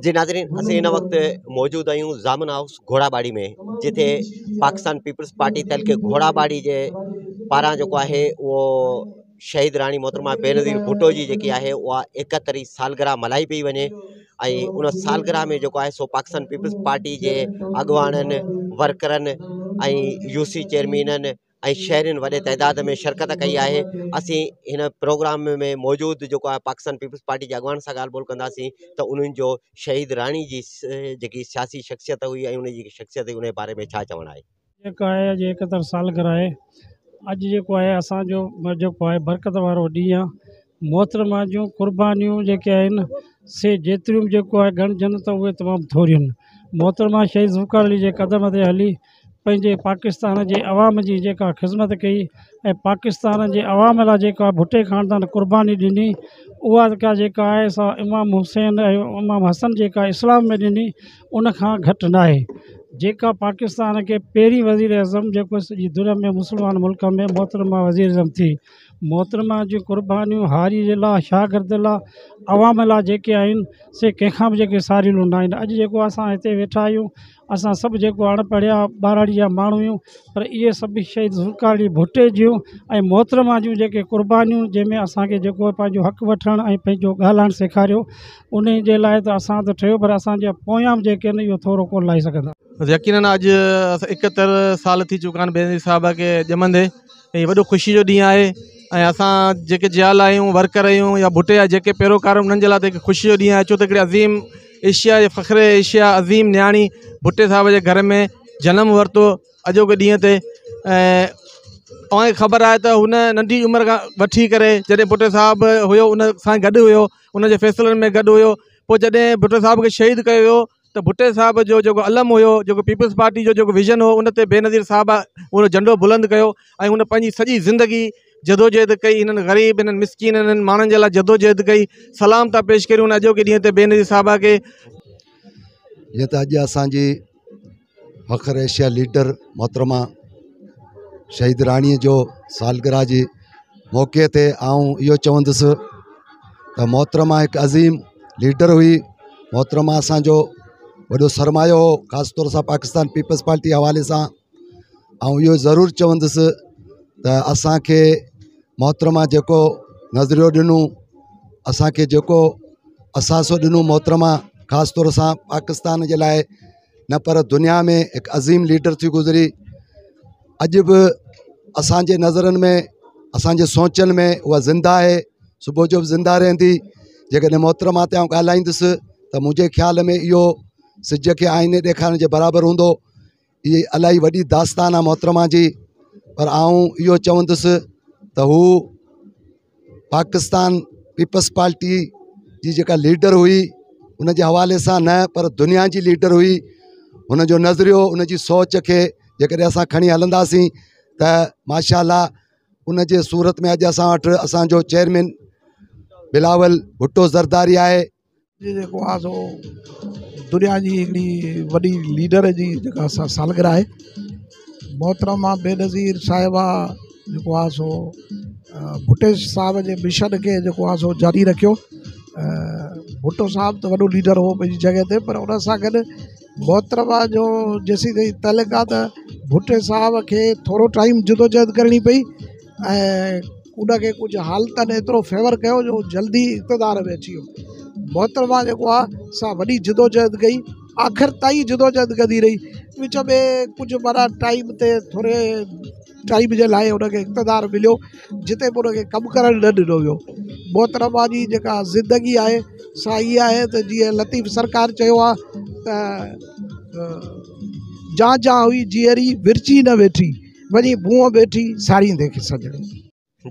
جي ناظرين اسين هن وقت موجود آهيون ضامن هائوس گهوڙاٻاڙي ۾ جتي پاڪستان پيپلز پارٽي تعلقي گهوڙاٻاڙي جي پاران جيڪو آهي اهو شهيد راڻي محترمه بينظير ڀٽو جي جيڪي آهي اها ايڪهترين سالگرهه ملهائي پئي وڃي ۽ ان سالگرهه ۾ جيڪو آهي سو پاڪستان پيپلز پارٽي جي اڳواڻن ورڪرن ۽ يو سي چيئرمينن ۽ شهرين وڏي تعداد ۾ شرڪت ڪئي آهي اسين هن پروگرام ۾ موجود جيڪو آهي پاڪستان پيپلز پارٽي جي اڳواڻن سان ڳالهه ٻولهه ڪنداسين ته انهن جو شهيد راڻي جي جيڪي سياسي شخصيت هئي ۽ ان جي جيڪي شخصيت هئي ان جي باري ۾ ڇا چوڻ آهي. جيڪا آهي اڄ ايڪهتر سالگرهه آهي اڄ جيڪو آهي اسان جو جيڪو آهي برڪت وارو ڏينهن آهي محترمه جون قربانيون جيڪي آهن سي جيتريون به جيڪو آهي ڳڻجن ته اهي تمام ٿوريون آهن محترمه شهيد ذوالفقار علي جي قدم تي هلي پنهنجي پاڪستان جي عوام جي جيڪا خدمت ڪئي ۽ پاڪستان جي عوام لاء جيڪا ڀٽي خاندان قرباني ڏني اها جيڪا جيڪا آهي سا امام حسين ۽ امام حسن جيڪا اسلام ۾ ڏني ان کان گهٽ ناهي جيڪا پاڪستان کي پهرين وزير اعظم جيڪو سڄي دنيا ۾ مسلمان ملڪ ۾ محترمه وزير اعظم ٿي محترمه جون قربانيون هاري جي لاء شاگرد لاء عوام لاء جيڪي آهن سي ڪنهن کان به جيڪي ساريلو ناهن اڄ جيڪو اسان هتي ويٺا آهيون اسان سڀ جيڪو اڻ پڙهيا ٻهراڙي جا ماڻهو آهيون پر اهي سڀ شهيد ذوالفقار علي ڀٽي جون ۽ محترمه جون جيڪي قربانيون جنهن ۾ اسان کي جيڪو پنهنجو حق وٺڻ ۽ پنهنجو ڳالهائڻ سيکاريو ان جي لاء ته اسان ته ٺهيو پر اسان جا پويان به جيڪي آهن اهو ٿورو ڪونه لاهي سگهندا. يقينن اڄ ايڪهتر سال ٿي چڪا آهن بينظير صاحبه کي ڄمندي ۽ وڏو خوشي جو ڏينهن آهي ۽ اسان جيڪي جيالا آهيون ورڪر آهيون يا ڀٽي جا جيڪي پيروڪار آهن انهن جي لاء ته هڪ خوشي جو ڏينهن آهي ڇو ته هڪڙي عظيم ايشيا جي فخر ايشيا عظيم نياڻي ڀٽي صاحب جي گهر ۾ جنم ورتو اڄوڪي ڏينهن تي ۽ اوهان کي خبر آهي ته هن ننڍي عمر کان وٺي ڪري جڏهن ڀٽي صاحب هيو ان سان گڏ هيو ان جي فيصلن ۾ گڏ هيو پوء جڏهن ڀٽي صاحب کي شهيد ڪيو ويو ته ڀٽي صاحب جو جيڪو علم هيو جيڪو پيپلز پارٽي جو جيڪو ويزن هو ان تي بينظير صاحب اهو جهنڊو بلند ڪيو ۽ هن پنهنجي سڄي زندگي جدوجهد ڪئي هنن غريب هنن مسڪين هنن ماڻهن جي لاء جدوجهد ڪئي سلام ٿا پيش ڪريون اڄوڪي ڏينهن تي بينظير صاحبه کي. جيئن ته اڄ اسان جي فخر ايشيا ليڊر محترمه شهيد راڻي جو سالگرهه جي موقعي تي آئون اهو چوندس ته محترمه هڪ عظيم ليڊر هئي محترمه اسانجو وڏو سرمايو هو خاص طور سان پاڪستان پيپلز پارٽي حوالي سان آئون اهو ضرور چوندس ته اسانکي محترمه جيڪو نظريو ڏنو اسانکي جيڪو اثاثو ڏنو محترمه خاص طور سان پاڪستان جي لاءِ نه پر دنيا ۾ هڪ عظيم ليڊر ٿي گذري اڄ به اسانجي نظرن ۾ اسانجي سوچن ۾ اها زنده آهي صبح جو به زنده رهندي جيڪڏهن محترمه تي آئون ڳالهائيندس ته منهنجي خيال ۾ اهو سج کي آئيني ڏيکارڻ جي برابر هوندو اهي الاهي وڏي داستان آهي محترمه جي پر آئون اهو چوندس ته هو پاڪستان پيپلز پارٽي جي جيڪا ليڊر هئي ان جي حوالي سان نه پر دنيا جي ليڊر هئي هن جو نظريو ان جي سوچ کي جيڪڏهن اسان کڻي هلنداسين ته ماشاء الله ان جي صورت ۾ اڄ اسان وٽ اسانجو چيئرمين بلاول ڀٽو زرداري آهي. اڄ جيڪو آهي سو دنيا جي هڪڙي وڏي ليڊر جي جيڪا سالگرهه آهي محترمه بينظير صاحبه جيڪو آهي سو ڀٽي صاحب جي مشن کي جيڪو آهي سو جاري رکيو ڀٽو صاحب ته وڏو ليڊر هو پنهنجي جڳهه تي پر ان سان گڏ محترمه جو جيسين تائين تعلق آهي ته ڀٽي صاحب کي ٿورو ٽائيم جدوجهد ڪرڻي پئي ۽ ان کي ڪجهه حالتن ايترو فيور ڪيو جو جلدي اقتدار ۾ اچي ويو محترمه جيڪو آهي سا وڏي جدوجهد ڪئي آخر تائين جدوجهد ڪندي رهي وچ ۾ ڪجهه معنيٰ ٽائيم تي ٿوري ٽائيم جي لاءِ ان کي اقتدار مليو جتي به ان کي ڪم ڪرڻ نه ڏنو ويو محترمه جي جيڪا زندگي آهي سا اها آهي ته جيئن لطيف سرڪار چيو آهي ته جان جان هئي جيئري ورچي نه ويٺي وڃي ڀونء ويٺي ساريندي کي سڄڻ.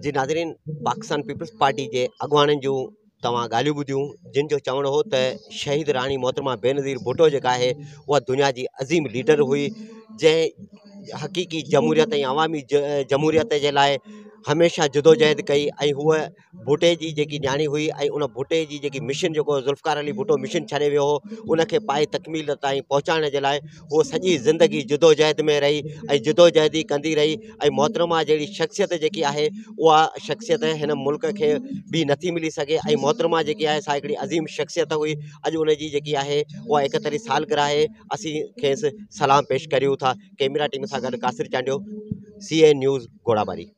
جي ناظرين پاڪستان پيپلز پارٽي جي اڳواڻن جون توهان ڳالهيون ٻڌيون جن جو چوڻ هو ته شهيد راڻي محترمه بينظير ڀٽو جيڪا آهي اها دنيا جي عظيم ليڊر هئي جنهن حقيقي جمهوريت ۽ عوامي جمهوريت جي لاء هميشه جدوجهد ڪئي ۽ هوء ڀٽي جي جيڪي نياڻي هئي ۽ ان ڀٽي جي جيڪي مشن جيڪو ذوالفقار علي ڀٽو مشن ڇڏي ويو هو ان کي پائي تڪميل تائين پهچائڻ جي لاء هوء سڄي زندگي جدوجهد ۾ رهي ۽ جدوجهد ئي ڪندي رهي ۽ محترمه جهڙي شخصيت جيڪي آهي اها شخصيت هن ملڪ کي ٻي نٿي ملي سگهي ۽ محترمه جيڪي آهي سا هڪڙي عظيم شخصيت هئي اڄ ان جي جيڪي آهي اها ايڪهترين سالگرهه آهي اسين کيس سلام پيش ڪريون ٿا ڪيميرا ٽيم سان گڏ Qasir Chandio C N news Ghorabari.